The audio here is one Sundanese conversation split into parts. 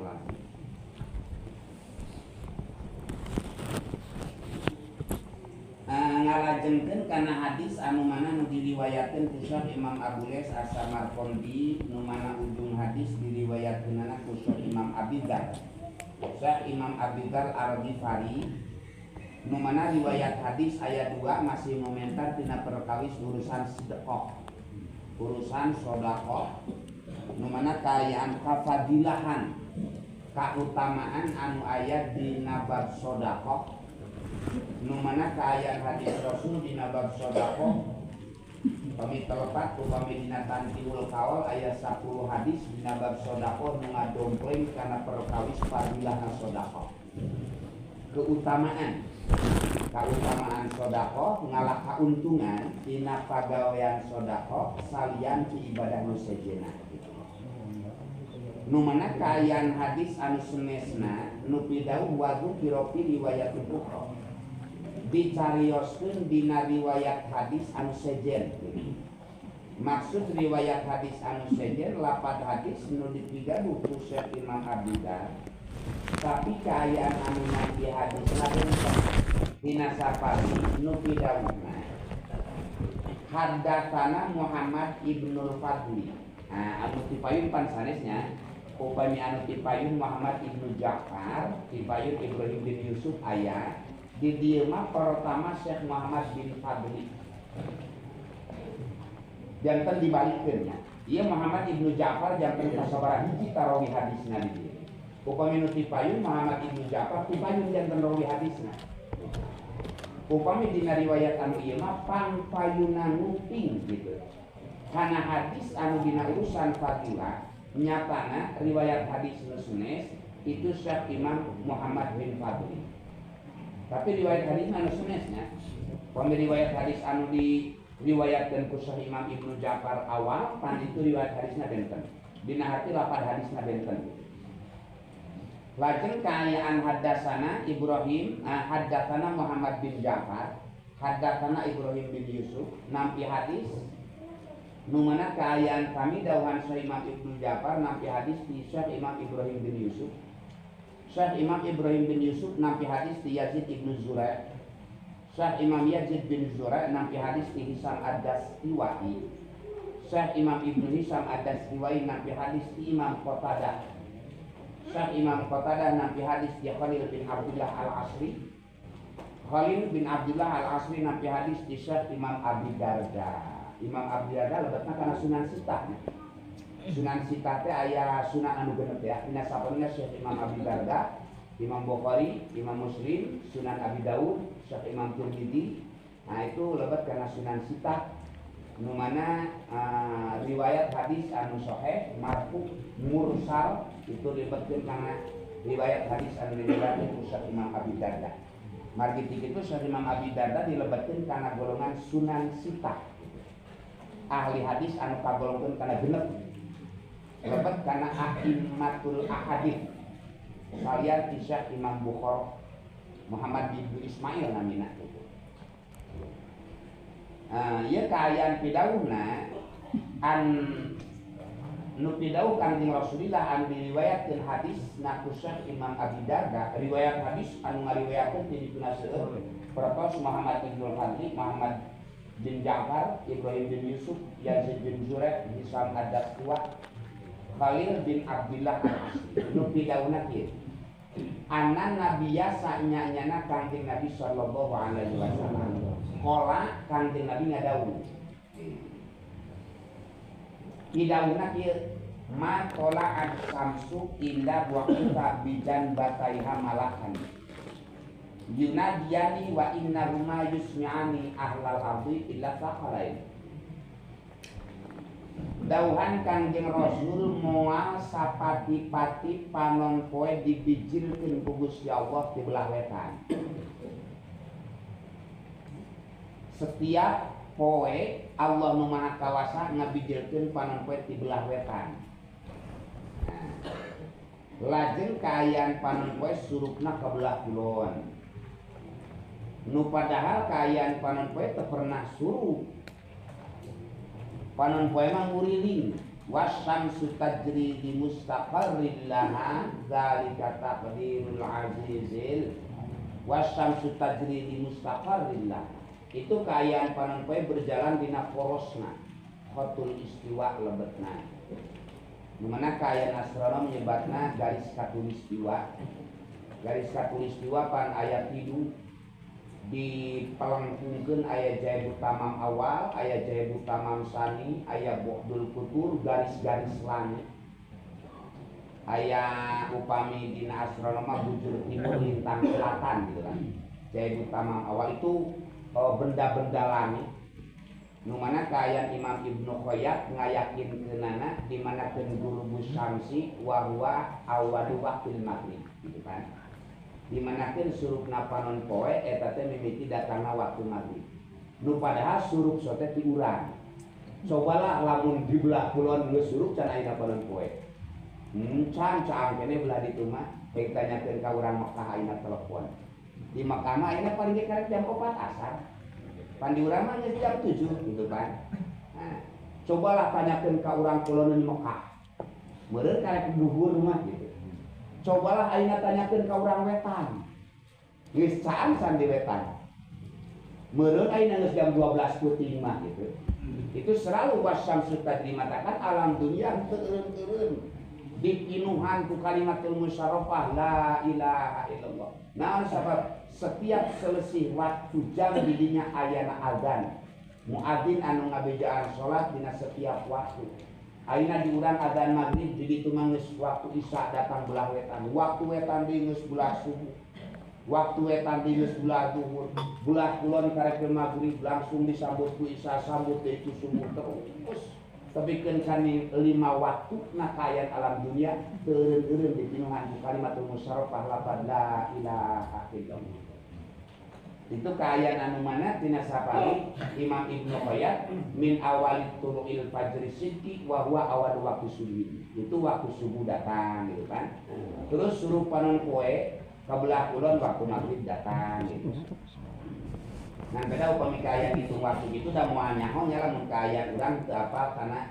Astagfirullahaladzim. Ngalajengkeun kana hadis anu mana nu diriwayatkeun ku Syekh Imam Abu Lais As-Samarqandi, nu mana ujung hadis diriwayatkeunana ku Syekh Imam Abi Dzar. Syekh Imam Abi Dzar Al-Ghifari, nu mana riwayat hadis aya 2 masih ngomentar tina perkawis urusan sedekah, urusan sedekah, nu mana kaayaan kafadilahan, kautamaan anu aya dina bab sedekah. Nu mana kaayaan hadis Rasul dina bab sedekah pami telepat upami dina Tanqihul Qaul aya 10 hadis dina bab sedekah nu ngadompleng kana perkawis fadilahna sedekah. Keutamaan sedekah ngalah kauntungan dina pagawean sedekah salian ti ibadah nu sejenna. Nu mana kaayaan hadis anu senesna nu pidauh wadu kiropi riwayatul ukhra dicarioskeun dina riwayat hadis anu sejen. Maksud riwayat hadis anu sejen lapad hadis nu dipigaduh ku Syekh Imam Abi Dzar, tapi kaayaan anu nampi hadisna benten dina sapari nu pidawuhna haddatsana Muhammad Ibnul Fadli. Nah, anu tipayun pan sanesnya upami anu tipayun Muhammad Ibnu Ja'far, tipayun Ibrahim bin Yusuf aya di dieu mah pertama Syekh Muhammad bin Fadli. Janten dibalikeun nya. Ieu Muhammad Ibnu Ja'far janten kasabaraha hiji tarawi hadisna di dieu. Upami nu tipayun Muhammad Ibnu Ja'far tipayun janten rawi hadisna. Upami dina riwayat anu ieu mah pangpayunan nguping gitu. Kana hadis anu dina urusan fadilah nyatana riwayat hadis nu sunes itu Syekh Imam Muhammad bin Fadli. Tapi riwayat hadis anu sunesnya, pami riwayat hadis anu diriwayatkeun ku Syekh Imam Ibnu Ja'far awal pan itu riwayat hadisna benten. Dina hati lapad hadisna benten. Lajeng kaayaan haddatsana Ibrahim, haddatsana Muhammad bin Ja'far, haddatsana Ibrahim bin Yusuf, nampi hadis nu mana kaayaan kami dawuhan Syekh Imam Ibnu Ja'far nampi hadis di Syekh Imam Ibrahim bin Yusuf. Syekh Imam Ibrahim bin Yusuf nampi hadis di Yazid ibnu Zura. Syekh Imam Yazid bin Zura nampi hadis di Hisam Ad-Dastiwai. Syekh Imam Ibnu Hisam Ad-Dastiwai nampi hadis di Imam Qatadah. Syekh Imam Qatadah nampi hadis di Khalil bin Abdullah Al-Asri. Khalil bin Abdullah Al-Asri nampi hadis di Syekh Imam Abi Darda. Imam Abi Darda lebetna kana Sunan Sitah. Sunan Sitah teh aya sunan anu genep ya. Dina saperna Syekh Imam Abi Darda, Imam Bukhari, Imam Muslim, Sunan Abi Daud, Syekh Imam Tirmidzi. Nah itu lebet kana Sunan Sitah nu mana riwayat hadis anu sahih, marfu, mursal itu lebetkeun kana riwayat hadis anu diriwayatkeun ku Syekh Imam Abi Darda. Margi ti kitu Syekh Imam Abi Darda dilebetkeun kana golongan Sunan Sitah. Ahli hadis anu kagolongkeun kana genep lebet kana a'immatul ahadits salian ti Syekh Imam Bukhari Muhammad bin Ismail namina gitu. Ieu kaayaan pidauhna an nu pidauh Kanjeng Rasulillah anu diriwayatkeun hadis na ku Syekh Imam Abi Darda, riwayat hadis anu ngariwayatkeun ti dituna seueur pertos Muhammad Ibnul Fadli, Muhammad bin Ja'far, Ibrahim bin Yusuf, Yazid bin Zura, Hisam Ad-Dastiwai, Khalil bin Abdullah Al-Asri. Nu pidauhna kieu. Anna nabiyya sanya-nyana Kangjeng Nabi sallallahu alaihi wasallam. Qala Kangjeng Nabi ngadawuh. Pidauhna kieu, ma tola'at samsu illa waqta bijan bataiha malakan. Yunadiyani wa innahuma yusmi'ani ahlal ardi illa thaqalain. Dauhan Kangjeng Rasul moal sapati-pati panon poe dibijilkeun ku Gusti Allah di belah wetan. Setiap poe Allah nu Maha Kawasa ngabijilkeun panon poe di belah wetan. Nah, lajeng kaayaan panon poe surupna ka belah kulon. Nu padahal kaayaan panon poe teu pernah surup. Panon poe mah nguriling. Wasyamsu tajri li mustaqarrin laha dzalika taqdirul azizil. Wasyamsu tajri li mustaqarrin laha. Itu kaayaan panon poe berjalan dina porosna. Khotul istiwa lebetna. Di mana kaayaan astronom nyebatna garis katulistiwa. Garis katulistiwa pan aya 3 dipelengkungkeun aya jaibu tamam awal, aya jaibu tamam sani, aya bu'dul kutur, garis-garis langit. Aya upami dina astronom mah bujur timur lintang selatan gitu kan. Jaibu tamam awal itu benda-benda langit. Nu mana kaayaan Imam Ibnu Khayyat ngayakinkeunana di mana keun gurubus syamsi wa huwa awwalu waqtil maghrib gitu kan. Di mana keun surupna panon poe eta teh mimiti datangna waktu maghrib. Nu padahal surup sote ti urang. Cobalah lamun di belah kulon geus surup can ayeuna panon poe. Can caang keneh belah ditu mah rek tanyakeun ka urang Mekah ayeuna telepon. Di Mekah mah ayeuna paling ge karek jam 4 asar. Pan di urang mah geus jam 7 gitu kan. Nah, cobalah tanyakeun ka urang kulon di Mekah. Meureun karek duhur mah gitu. Cobalah ayeuna tanyakeun ka urang wetan. Geus caang can di wetan. Meureun ayeuna geus jam 12 peuting mah gitu. Itu selalu wasyamsu tajri matakan alam dunia teu eureun-eureun. Dipinuhan ku kalimatul musyarrafah la ilaha illallah. Naon sabab setiap selesai waktu jam didinya ayana azan. Muadzin anu ngabejaan salat dina setiap waktu. Ayeuna diurang adzan maghrib di ditu mah geus waktu isya datang belah wetan. Waktu wetan deui geus belah subuh. Waktu wetan deui geus belah zuhur. Belah kulon karek maghrib langsung disambut ku isya, sambut deui ku subuh terus. Tapi keun kami 5 waktu na kaayaan alam dunia teu eureun-eureun dipinuhan ku kalimatul musyarrafah lafaz la ilaha illallah. Itu kaayaan anu mana tina sapali Imam Ibnu Khayyat min awali tulu'il fajri sidqi wa huwa awal waktu subuh. Itu waktu subuh datang gitu kan. Terus suruh panon poe ka belah kulon waktu maghrib datang gitu. Nah, beda upami kaayaan hitung waktu gitu da moal nyaho nya lamun kaayaan urang teu apal kana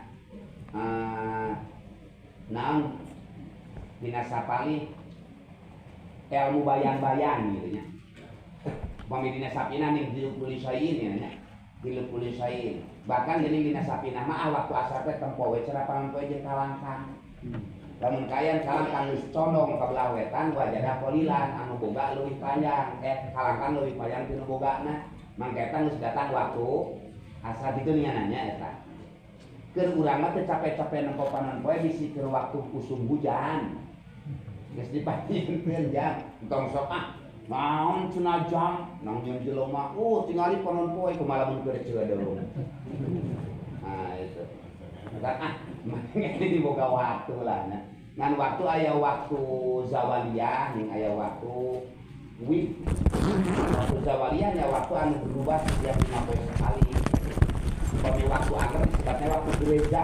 naon dina sapali ilmu bayang-bayang gitu nya. Upami dina sapina ning dilupulisain nya, dilupulisain. Bahkan geuning dina sapina mah waktu asar teh tempo we cara panon poe jeung kalangkang. Lamun kaayaan kalangkang geus condong ka belah wetan wajada qolilan anu boga leuwih panjang, kalangkang leuwih panjang ti nu bogana. Mangka eta geus datang waktu asar kitu nya nanya eta. Keur urang mah teu capek-capek nempo panon poe bisi keur waktu usum hujan. Geus dipajieun jam, entong sok ah naon cenah jam, nang nyeun jelema, tingali panon poe kumaha lamun keur ceudeung. Nah itu. Kan ah mangga diboga waktu lah nya. Ngan waktu aya waktu zawaliyah ning aya waktu wib. Waktu zawaliyah nya waktu anu berubah setiap 5 poe sekali. Upami waktu angker disebutnya waktu gereja.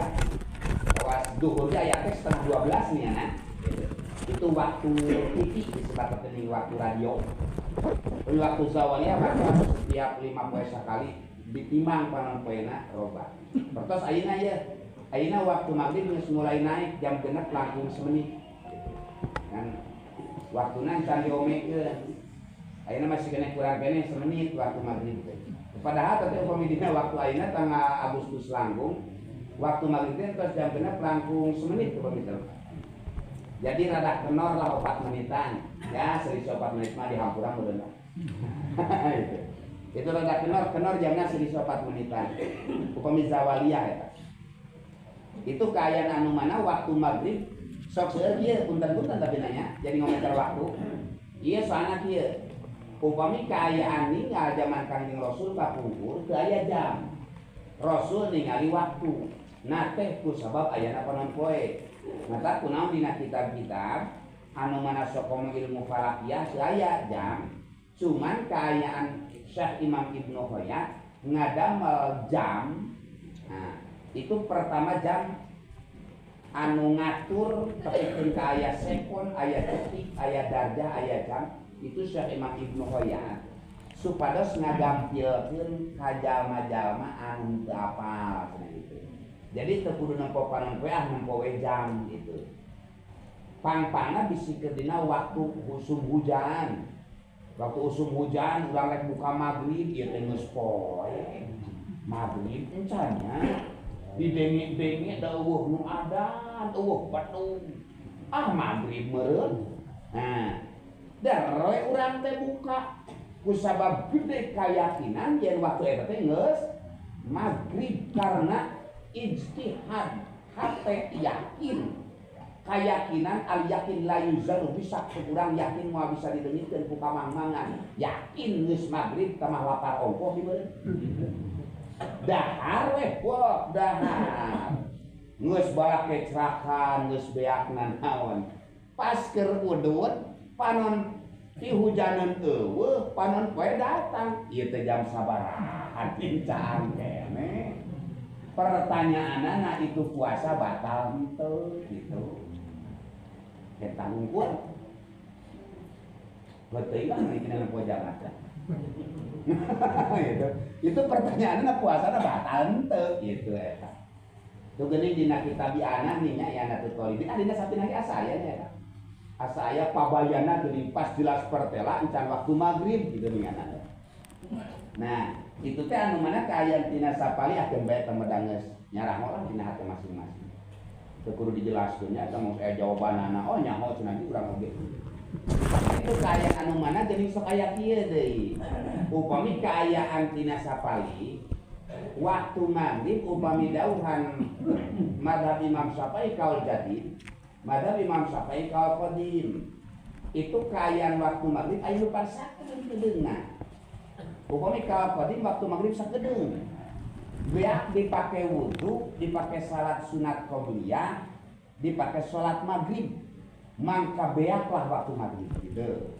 Kawas duhur ge aya teh 11:30 nih ya. Itu waktu TV disebutnya ning waktu radio. Waktu zawaliyah waktu setiap 5 poe sekali ditimbang panon poena robah. Pertos ayeuna ye. Ayeuna waktu maghrib geus mulai naik jam 6 langkung semenit. Kan waktuna can diomekeun. Ayeuna masih kena kurang keneh semenit waktu maghrib teh. Padahal teh upami dina waktu ayeuna tanggal Agustus langkung waktu maghrib teh tos jam 6 langkung semenit upami teh. Jadi rada kenor lah 4 menitan. Ya selisih 4 menit mah dihampura meureun. Itu. Itu rada kenor jamna selisih 4 menitan. Upami zawaliyah eta. Itu kaayaan anu mana waktu maghrib sok seueur ieu punten-punten tapi nanya jadi ngomentar waktu. Ieu soalna kieu. Upami kaayaan ninggal zaman Kangjeng Rasul kapungkur teu aya jam. Rasul ningali waktu. Nah teh ku sabab ayana panon poe. Mata kunaon dina kitab-kitab anu mana sok ngomong ilmu falakiyah teu aya jam. Cuman kaayaan Syekh Imam Ibnu Khayyat ngadamel jam. Nah, itu pertama jam anu ngatur tepikeun ka aya sekon, aya detik, aya darjah, aya jam. Itu Syekh Imam Ibnu Khayyat supados ngagampilkeun ka jalma-jalma anu teu apal cenah gitu. Jadi teu kudu nempo panon poe ah nempo we jam gitu. Pang-pangna bisi keur dina waktu usum hujan. Waktu usum hujan urang rek buka magrib ieu teh geus poe. Magrib encan nya. Didenge-denge da eueuh nu adan, eueuh badung. Ah magrib meureun. Nah, dar we urang teh buka ku sabab gede keyakinan yen waktu eta teh geus magrib karena ijtihad hate yakin keyakinan al yakin la yuzalu bisa kurang yakin moal bisa dideungitkeun ku kamang-mangan yakin geus magrib tamah lapar ongkoh di beureum dahar weh wah dahar geus balake cerakan geus beakna naon pas keur udud panon ti hujaneun eueuh panon poe datang ieu teh jam sabaraha incaan keneh. Pertanyaanana itu puasa batal henteu gitu. Eta ngumpul. Betul lah mikirna nempo jalan. Gitu. Itu pertanyaanna puasana batal henteu gitu eta. Tuh geuning dina kitab I'anah nih nya I'anatul Thalibin ah dina sapina ge asa aya nya eta. Asa aya pabayana geuning pas jelas pertela encan waktu maghrib gitu nih. Nah, itu teh anu mana kaayaan tina sapali akeun bae teh medangeus nyarah lah dina hati masing-masing. Teu kudu dijelaskeun nya eta mau saya jawabanana oh nyaho cenah di urang oge. Itu kaayaan anu mana geuning sok aya kieu deui. Upami kaayaan tina sapali waktu maghrib upami dauhan mazhab Imam Syafi'i kaul jadid, mazhab Imam Syafi'i kaul qadim. Itu kaayaan waktu maghrib aya nu sakedeung kedeungna. Upami kaul qadim waktu maghrib sakedeung. Beak dipakai wudu, dipakai salat sunat qobliyah, dipakai salat maghrib. Mangka beaklah waktu maghrib gitu.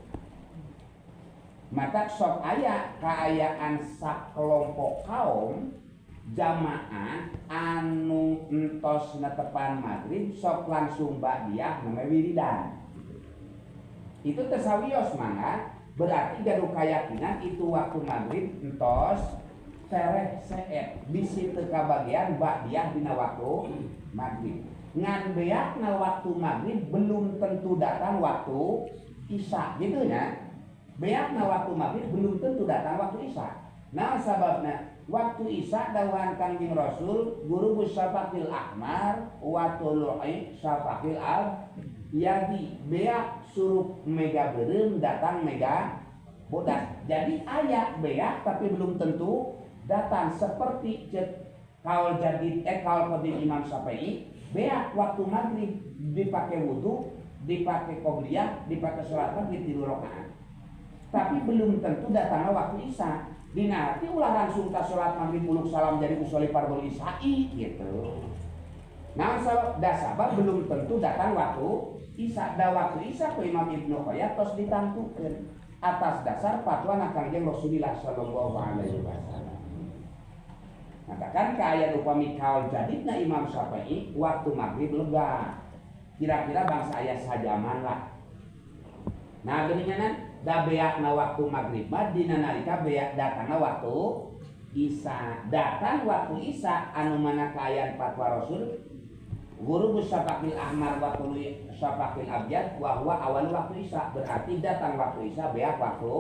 Maka sok aya kaayaan sakelompok kaum jamaah anu entos netepan maghrib sok langsung ba'diyah namanya wiridan. Itu tersawios mangga berarti gaduh keyakinan itu waktu maghrib entos tereh seet bisi teu kabagian ba'diyah dina waktu maghrib. Ngan beakna waktu maghrib belum tentu datang waktu isya gitu nya. Beakna waktu maghrib belum tentu datang waktu isya. Nah sababna waktu isya dawuhan Kangjeng Rasul gurubus syafaqil ahmar wa tulu'i syafaqil abyadi beak surup mega beureum datang mega bodas. Jadi aya beak tapi belum tentu datang seperti kaul jadid kaul qadim Imam Syafi'i beak waktu maghrib dipakai wudu, dipakai qobliyah, dipakai sholat maghrib 3 rakaat. Tapi belum tentu datangnya waktu isya. Dina hati ulah langsung ta sholat maghrib uluk salam jadi usoli fardhu isya'i gitu. Nah sabab belum tentu datang waktu isya. Da waktu isya ku Imam Ibnu Khayyat tos ditangtukeun atas dasar fatwa Kangjeng Rasulullah sallallahu alaihi wasallam. Maka kan kaayaan upami kaul jadidna Imam Syafi'i waktu maghrib lega. Kira-kira bangsa aya sajaman lah. Nah geuningan da beakna waktu maghrib mah dina nalika beak datangna waktu isya. Datang waktu isya anu mana kaayaan fatwa Rasul ghurubus syafaqil ahmar wa tulu'i syafaqil abyad wa huwa awal waktu isya, berarti datang waktu isya beak waktu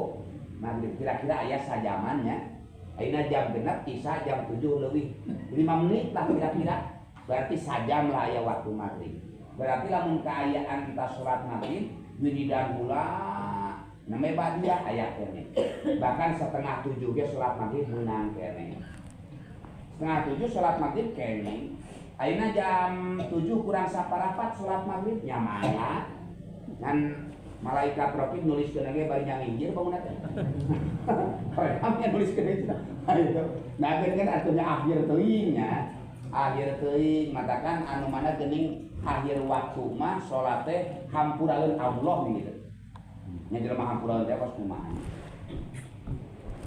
maghrib kira-kira aya sajamannya. Ayeuna jam genep isya jam 7 leuwih 5 menit lah kira-kira, berarti sajam lah aya waktu maghrib. Berarti lamun kaayaan kita sholat maghrib wiridan heula namanya ba'diyah aya keneh. Bahkan 6:30 ge sholat maghrib meunang keneh. 6:30 sholat maghrib keneh. Ayeuna jam 7 kurang saparapat sholat maghrib nya mangga. Ngan malaikat raqib nuliskeun ge bari nyanginjir bangunna teh. Kami nuliskeun itu. Nah kan artinya akhir teuing nya. Akhir teuing matakan anu mana geuning akhir waktu mah salat teh hampuraeun Allah gitu. Nya jelema hampuraeun teh kos kumaha.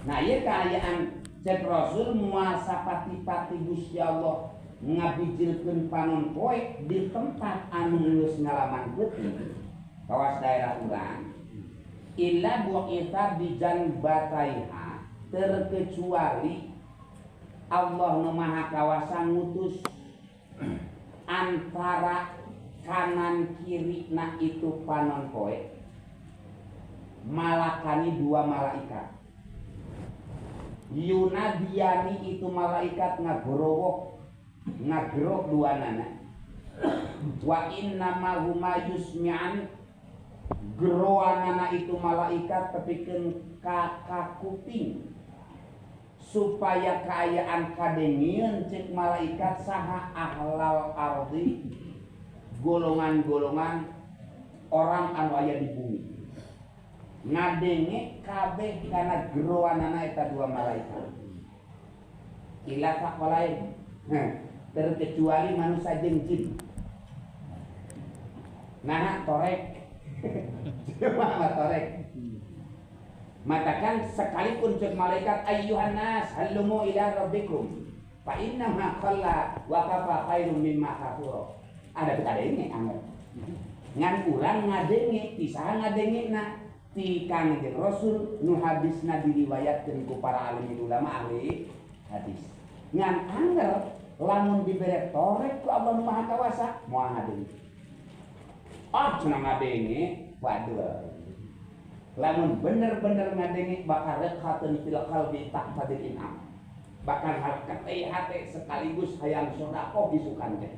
Nah ieu kaayaan cek Rasul muasa pati-pati Gusti Allah ngabijilkeun panon poe di tempat anu geus ngalaman peuting kawas daerah urang illa bu'itha bijanbataiha terkecuali Allah nu Maha Kawasa ngutus Antara kanan kiri na itu panon poe malakani dua malaikat. Yunadiani itu malaikat ngagorowok ngagerok dua nana. Wa inna ma huma yusmi'an geroanana itu malaikat tepikeun ka kuping supaya kaayaan kadengieun cek malaikat saha ahlal ardi golongan-golongan orang anu aya di bumi ngadenge kabeh kana geroanana eta dua malaikat ila saqalain terkecuali manusia jeung jin. Nah torek cuma torek matakan sekalipun cek malaikat ayyuhan nas halumu ila rabbikum fa inna ma qalla wa kafa khairum mimma kathura. Ada kadenge anger ngan urang ngadenge pisahan ngadenge na ti Kangjeng Rasul nu hadisna diriwayatkeun ku para alim ulama ahli hadis ngan anger lamun dibere torek ku Allah nu Maha Kawasa moal ngadenge. Ah cenah ngadenge waduh lamun bener-bener ngadenge bakal rekhatun fil qalbi taqtadil in'am bakal harkate hate sekaligus hayang sedekah isukan teh.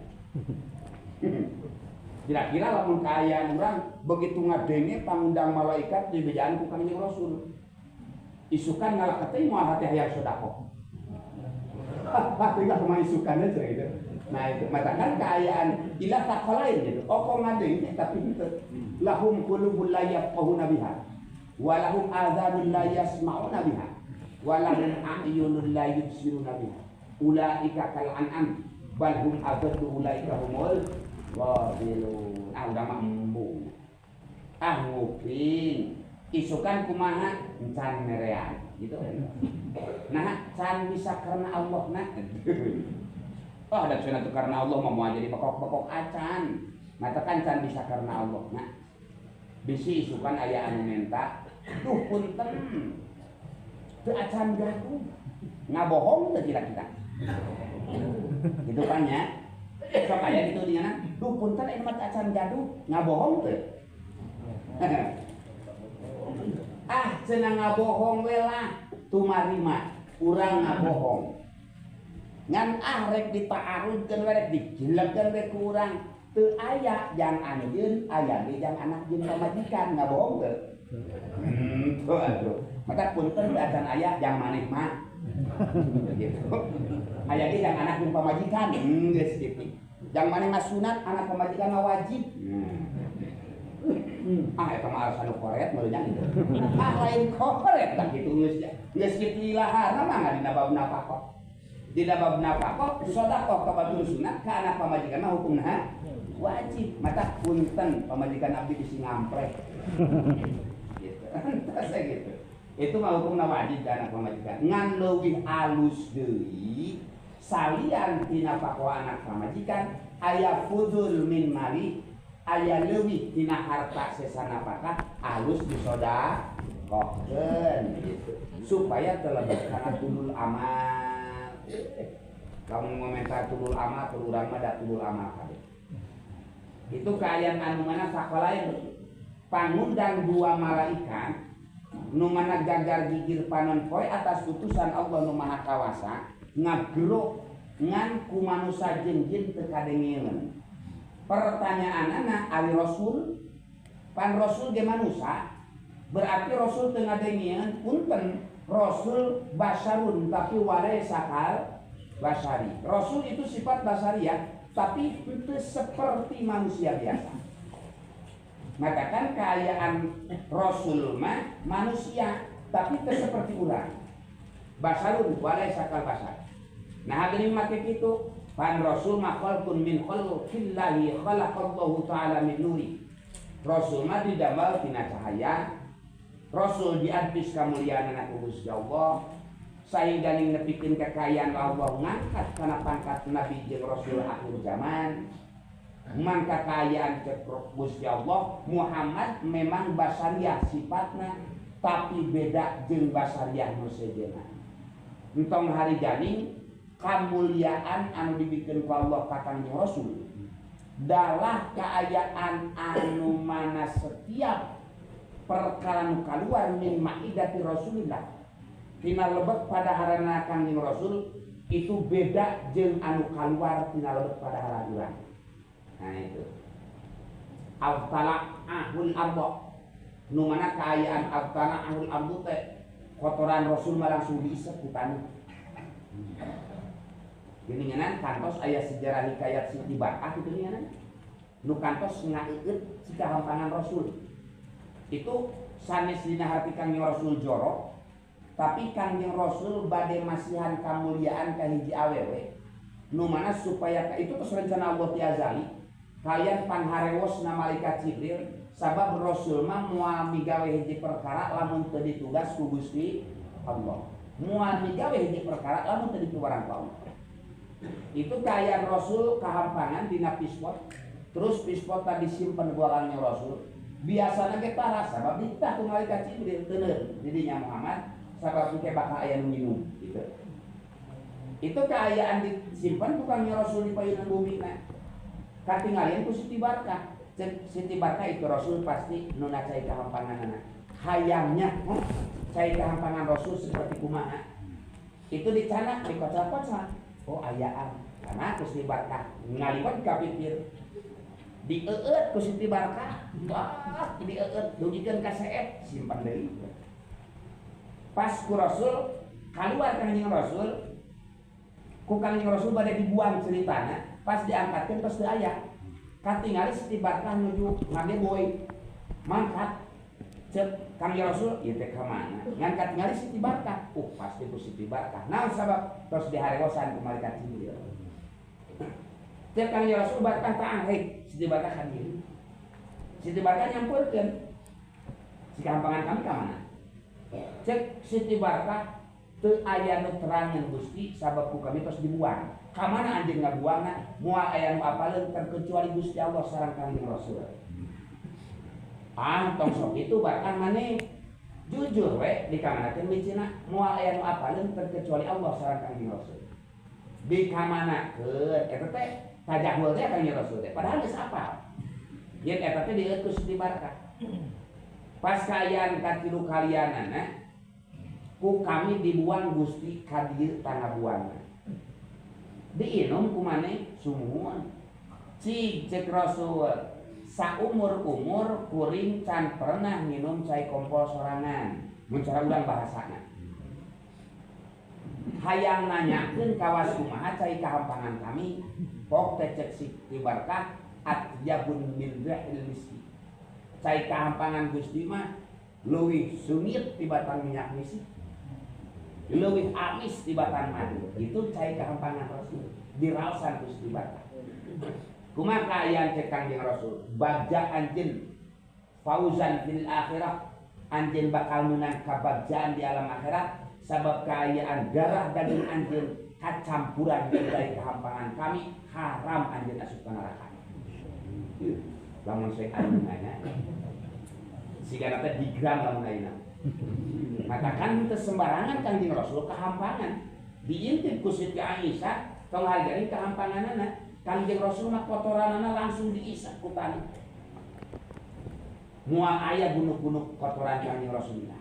Kira-kira lamun kaayaan urang begitu ngadenge pangundang malaikat di bejaan ku Kangjeng Rasul isukan ngalakete moal hate hayang sedekah. Hah tinggal kumaha isukanna cenah gitu. Nah itu matakan kaayaan ila taqalain gitu. Oko ngadenge tapi henteu. Lahum qulubul la yafqahuna biha wa lahum adzanun la yasma'una biha wa lahum a'yunun la yubsiruna biha ulaika kal an'am bal hum adallu ulaika humul ghafilun. Ah udah mah embung. Ah nguping. Isukan kumaha encan merean gitu. Nah can bisa karena Allah nah. Oh ada cenah tuh karena Allah mau jadi bekok-bekok acan. Matakan can bisa karena Allah nah. Bisi isukan aya anu menta, duh punten. Teu acan gaduh. Ngabohong teu kira-kira. Gitu kan ya. Sok aya gitu dinyana, duh punten ieu mah acan gaduh, ngabohong teu. Ah cenah ngabohong we lah, tumarima urang ngabohong. Ngan ah rek ditaarudkeun we rek dijilegkeun we ku urang. Teu aya jang anjeun, aya ge jang anak jeung pamajikan, ngabohong teu? Tuh atuh. Mata punten teu acan aya jang maneh mah. Gitu. Aya ge jang anak jeung pamajikan, geus kitu. Jang maneh mah sunat, anak pamajikan mah wajib. Ah eta mah alasan nu koret meureun gitu. Ah lain koret tah kitu geus. Geus kitu ilaharna mah dina bab nafaqah. Dina bab nafaqah sedekah ka batur sunat ka anak pamajikan mah hukumna wajib. Mata punten pamajikan abdi bisi ngamprek. Gitu. Entas gitu. Itu mah hukumna wajib ka anak pamajikan. Ngan leuwih alus deui salian tina nafaqah anak pamajikan aya fudul min mali aya leuwih tina harta sesa nafkah alus disodakohkeun gitu supaya terlebih kana tulul amal. Lamun ngomentar tulul amal tur urang mah da tulul amal kabeh. Itu kaayaan anu mana sakolain pangundang dua malaikat nu mana gagar gigir panon poe atas utusan Allah nu Maha Kawasa ngagerok ngan ku manusa jeung jin teu kadengeun. Pertanyaanana ari rasul pan rasul ge manusa berarti rasul teu ngadengeun punten rasul basarun tapi walaysa kal basari. Rasul itu sifat basariah tapi itu seperti manusia biasa. Maka kan keayaan rasul mah manusia tapi teu seperti urang. Basarun walaysa kal basar. Nah geuning make kitu pan rasul mah khalqun min khalqillahi khalaqallahu ta'ala min nuri. Rasul mah didamel tina cahaya. Rasul diadbis kamuliaanna ku Gusti Allah sahingga ning nepikeun kekayaan Allah ngangkat kana pangkat nabi jeung rasul akhir zaman. Mangka kaayaan cek Gusti Allah Muhammad memang basariah sifatna tapi beda jeung basariah nu sejenna. Entong hari janing Kamuliaan anu dibikeun ku Allah ka Kangjeng Rasul dalah kaayaan anu mana setiap perkara nu kaluar min maidati Rasulillah tina lebet padaharana Kangjeng Rasul itu beda jeung anu kaluar tina lebet padaharan urang. Nah itu abtala ahul ardo nu mana kaayaan abtala ahul ardo teh kotoran Rasul mah langsung diisep ku taneuh. Geuningan kantos aya sejarah hikayat Siti Barkah kitu geuningan nu kantos ngaeueut sikahampangan Rasul. Itu sanes dina harti Kangjeng Rasul jorok, tapi Kangjeng Rasul bade masihan kamuliaan ka hiji awewe nu mana supaya itu terus rencana Allah ti azali kalian pangharewosna malaikat Jibril sabab Rasul mah moal migawe hiji perkara lamun teu ditugas ku Gusti Allah, moal migawe hiji perkara lamun teu ditubarang ku Allah. Itu kaayaan Rasul kahampangan dina pispot, terus pispot tadi simpen buangannya Rasul. Biasana ge tara sabab ditah ku malaikat Jibril teuneun di dinya Muhammad sabab engke bakal aya nu minum gitu. Itu kaayaan disimpan tukangnya Rasul di payunan bumi na. Katingalieun ku Siti Barkah. Siti Barkah itu Rasul pasti nu cai kahampanganana. Hayangnya cai kahampangan Rasul seperti kumaha. Itu dicanak dikocok-kocok. Oh ayaan karena ku Siti Barkah ngaliwat ka pipir. Dieueut ku Siti Barkah, wah dieueut dugikeun ka seet simpan deui. Pas ku Rasul kaluar Kangjeng Rasul, ku Kangjeng Rasul bade dibuang ceritana, pas diangkatkeun tos teu aya. Katingali Siti Barkah nuju ngageboy mangkat cek Kangjeng Rasul ieu teh ka mana? Ngan katingali Siti Barkah, pasti ku Siti Barkah. Naon sabab tos diharewosan ku malaikat Jibril. Cek Kangjeng Rasul Barkah taah hei Siti Barkah ka dieu. Siti Barkah nyampeurkeun. Si kampangan kami ka mana? Cek Siti Barkah teu aya nu terangan Gusti sabab ku kami tos dibuang. Ka mana anjeun ngabuangna? Moal aya nu apaleun terkecuali Gusti Allah sareng Kangjeng Rasul. Ah tong sok itu bahkan maneh jujur we dikamanakeun micina moal aya nu apaleun terkecuali Allah sareng Kangjeng Rasul. Dikamanakeun eta teh tajahul teh Kangjeng Rasul teh padahal geus apal. Yen eta teh dieueut ku Siti Barkah. Pas kaayaan katilu kalianana ku kami dibuang Gusti ka dieu tangabuangna. Diinum ku maneh sumuhun. Cig cek Rasul saumur-umur kuring can pernah minum cai kompol sorangan. Mun cara urang bahasana. Hayang nanyakeun kawas kumaha cai kahampangan kami, pok teh cek Siti Barkah atyabun min rihil miski. Cai kahampangan Gusti mah leuwih sungit tibatan minyak misi, leuwih amis tibatan madu. Itu cai kahampangan Rasul diraosan ku Siti Barkah. Kumaha kaayaan cek Kangjeng Rasul bagja anjeun fauzan fil akhirah, anjeun bakal menang kabagjaan di alam akhirat sabab kaayaan darah daging anjeun kacampuran jeung cai kahampangan kami haram anjeun asup ka neraka. Lamun saya ayeuna nya sigana teh digram lamun ayeuna. Maka kan teu sembarangan Kangjeng Rasul kahampangan. Diintip ku Siti Aisyah tong hargani kahampanganana. Kangjeng Rasul mah kotoranana langsung diisap ku taneuh. Moal aya gunuk-gunuk kotoran Kangjeng Rasulillah.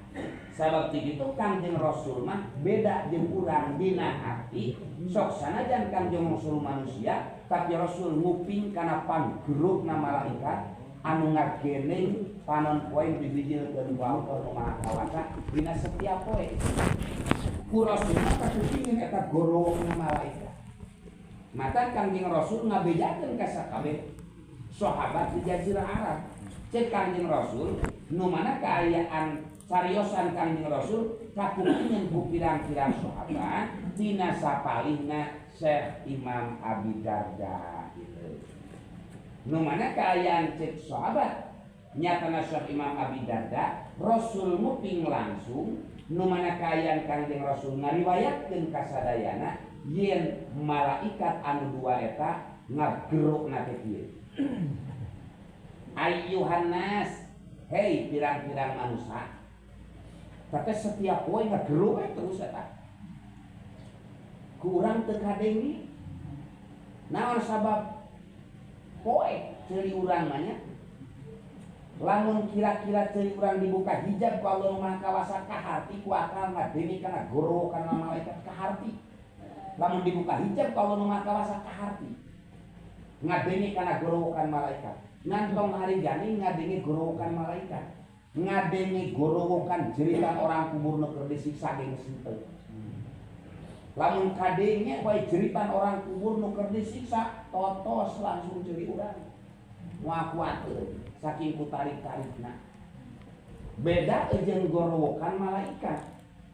Sabab ti kitu Kangjeng Rasul mah beda jeung urang dina hati. Sok sanajan Kangjeng Rasul manusia, tapi Rasul nguping kana panggerukna malaikat anu ngageneng panon poe dibijilkeun ku Allah nu Maha Kawasa dina setiap poe. Ku Rasul mah kakupingin eta gorowokna malaikat. Maka Kangjeng Rasul ngabejakeun ka sakabeh sahabat di Jazirah Arab. Cek Kangjeng Rasul nu mana kaayaan cariosan Kangjeng Rasul kakupingin ku pirang-pirang sahabat tina sapalihna Syekh Imam Abi Darda gitu. Nu mana kaayaan cek sahabat nyatana Syekh Imam Abi Darda Rasul nguping langsung nu mana kaayaan Kangjeng Rasul ngariwayatkeun ka sadayana yen malaikat anu dua eta ngagerukna teh kieu. Ayyuhan nas, hei pirang-pirang manusia. Tapi setiap poe ngageruk we terus eta. Ku urang teu kadenge. Naon sabab poek ceuli urang mah nya. Lamun kira-kira ceuli urang dibuka hijab ku Allah Maha Kawasa kaharti ku akal ngadenge kana gorowokan malaikat kaharti. Lamun dibuka hijab ku Allah Maha Kawasa kaharti. Ngadenge kana gorowokan malaikat. Ngan tong harigani ngadenge gorowokan malaikat. Ngadenge gorowokan jeritan orang kubur nu keur disiksa ge geus henteu. Lamun kadenge wae jeritan orang kubur nu keur disiksa, totos langsung ceuri urang. Moal kuateun saking ku tarik-tarikna. Beda jeung gorowokan malaikat.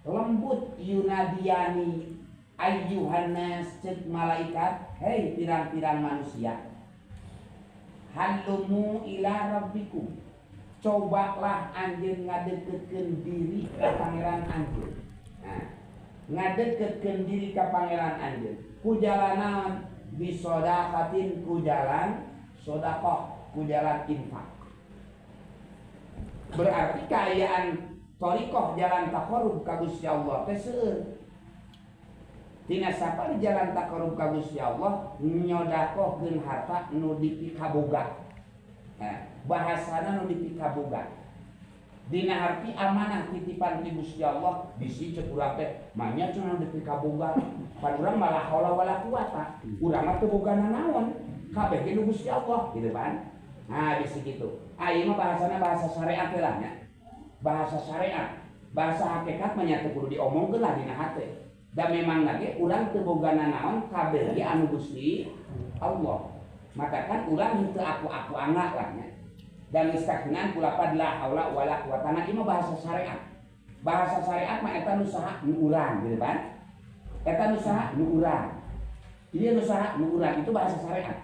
Lembut yunadiani ayyuhan nas ceuk malaikat, hei pirang-pirang manusia. Halumu ila rabbikum. Cobalah anjeun ngadeukeutkeun diri ka pangeran anjeun. Nah, ngadeukeutkeun diri ka pangeran anjeun. Ku jalan naon? Bisodaqatin, ku jalan sedekah, ku jalan infak. Berarti kaayaan thariqah jalan taqarrub ka Gusti Allah teh seueur. Tina sapa di jalan taqarrub ka Gusti Allah nyodakohkeun harta nu dipikaboga. Nah, bahasana nu dipikaboga. Dina harti amanah titipan ti Gusti Allah bisi ceuk urang teh manya cenah dipikaboga. Pan urang malah haula wala quwata. Urang mah teu boga nanaon. Kabeh ge nu Gusti Allah gitu pan. Nah, bisi kitu. Ah ieu mah bahasana bahasa syariat lah nya. Bahasa syariat, bahasa hakikat mah nya teu kudu diomongkeun lah dina hate. Da memang lagi urang teu boga nanaon kabeh ge anu Gusti Allah. Maka kan urang henteu aku-aku angak lah nya. Dan geus kakinan ku lapad la haula wala quwata. Nah, ieu mah bahasa syariat. Bahasa syariat mah eta nu saha nu urang gitu kan. Eta nu saha nu urang. Ieu nu saha nu urang, itu bahasa syariat.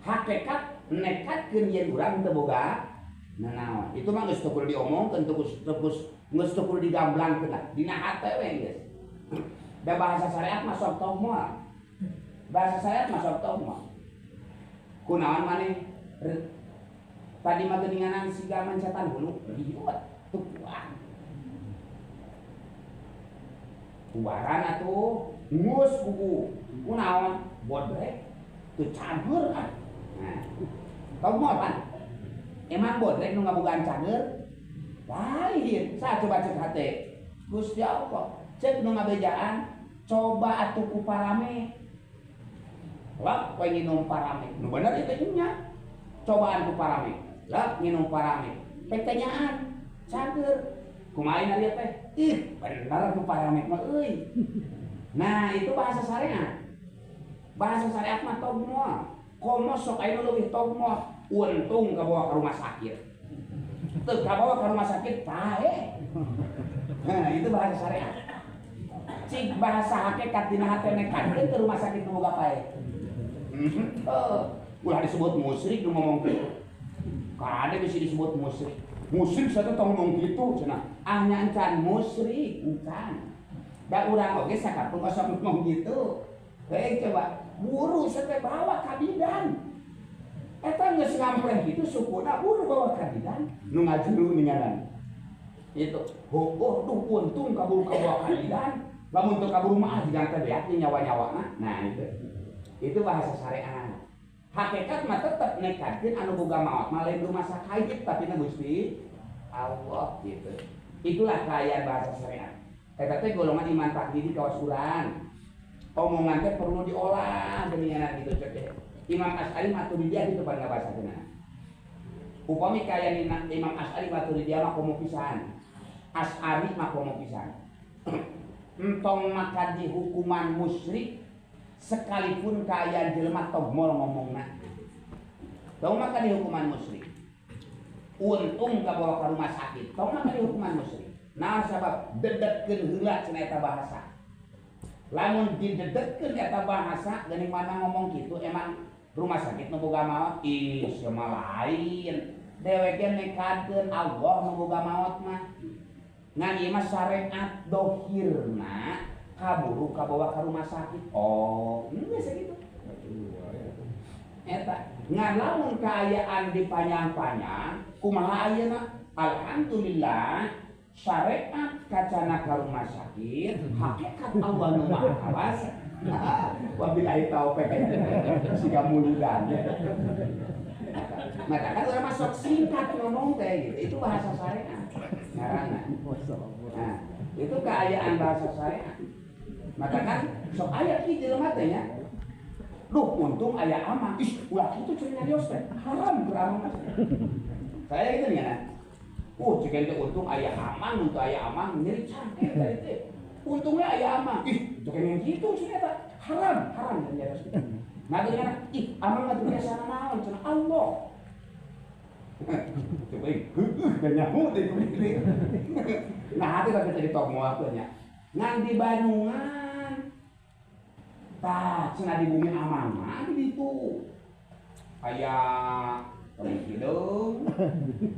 Hakikat nekatkeun yen urang teu boga nanaon. Itu mah geus teu kudu diomongkeun, teu geus teu kudu digamblangkeun lah. Dina hate we geus. Da bahasa syariat mah sok tau moal. Bahasa syariat mah sok tau moal. Kunaon maneh tadi mah geuninganan siga mancetan hulu riwet teu kuat. Kubaran atuh ngus kuku. Kunaon bodrek teu cager ah. Nah, tau moal pan? Emang bodrek nu ngabogaan cager? Lain, sa coba cek hate. Gusti Allah, cek nu ngabejaan, coba atuh ku parame. Lah, kowe nginum parame. Nu bener itu nya. Cobaan ku parame. Lah, nginum parame. Pertanyaan, cager. Kumaha ari teh? Ih, bener ku parame mah euy. Nah, itu bahasa syariat. Bahasa syariat mah tog moal. Komo sok aya nu leuwih tog moal, untung kabawa ka rumah sakit. Teu kabawa ka rumah sakit paeh. Nah, itu bahasa syariat. Cik bahasa hakikat dina hate nekatkeun ke rumah sakit nu boga paeh. Ulah disebut musyrik nu ngomong kitu. Kade bisa disebut musyrik. Musyrik satu tong ngomong kitu cenah. Ah nya encan musyrik, encan. Da urang oge sakapeung osok ngomong kitu. Hei coba buru sampai bawa ka bidan. Eta geus ngampleh kitu sukuna buru bawa ka bidan. Nu ngajuru ninganan. Itu, oh duh untung kaburu kabawa ka bidan. Lamun teu kaburu mah jiga teh beak nyawa-nyawana. Nah itu. Itu bahasa syariat. Hakikat mah tetep nekatkeun anu boga maot mah lain rumah sakit tapi na Gusti Allah gitu. Itulah kaayaan bahasa syariat. Eta teh golongan iman taklidi kawas urang. Omongan teh perlu diolah geuningan gitu cek teh. Imam Asy'ari Maturidiyah gitu pan ngabasakeunana. Upami kaayaan Imam Asy'ari Maturidiyah mah komo pisan. Asy'ari mah komo pisan. Entong maka dihukuman musyrik sekalipun kaayaan jelema togmol ngomongna. Tong maka dihukuman musyrik. Untung kabawa ka rumah sakit. Tong maka dihukuman musyrik. Nah sabab dedetkeun heula cenah eta bahasa. Lamun didedetkeun eta bahasa geuning mana ngomong kitu emang rumah sakit nu boga maot ih sia mah lain. Dewek ge nekadkeun Allah nu boga maot mah. Ngan ieu mah syariat dohirna kaburu kabawa ka rumah sakit. Oh, geus sakitu. Eta ngan lamun kaayaan dipanjang-panjang kumaha ayeuna? Alhamdulillah Syariat kacana ka rumah sakit, hakikat Allah nu Maha Kawasa. Wabillahi taufik siga muludan. Maka kan urang masuk singkat ngomong teh gitu. Itu bahasa syariat. Ngaranna. Nah, itu keayaan bahasa syariat. Maka kan sok aya ki jelema teh nya. Duh, untung aya amang. Ih, ulah kitu cenah nyarios teh. Haram keur amang mah. Saya gitu nih kan. Cek ente untung aya amang, untung aya amang nyeri cangkir tadi teh. Untungnya aya amang. Ih, cek yang gitu cenah eta. Haram, haram nyarios gitu. Nah, dengan ih, amang mah teu biasa naon cenah Allah. Coba heueuh dan nyaho teh kudu. Nah, hati tapi jadi tok moal teh nya. Ngan di Bandungan. Tah, cenah di bumi amang mah di ditu. Aya kami hideung.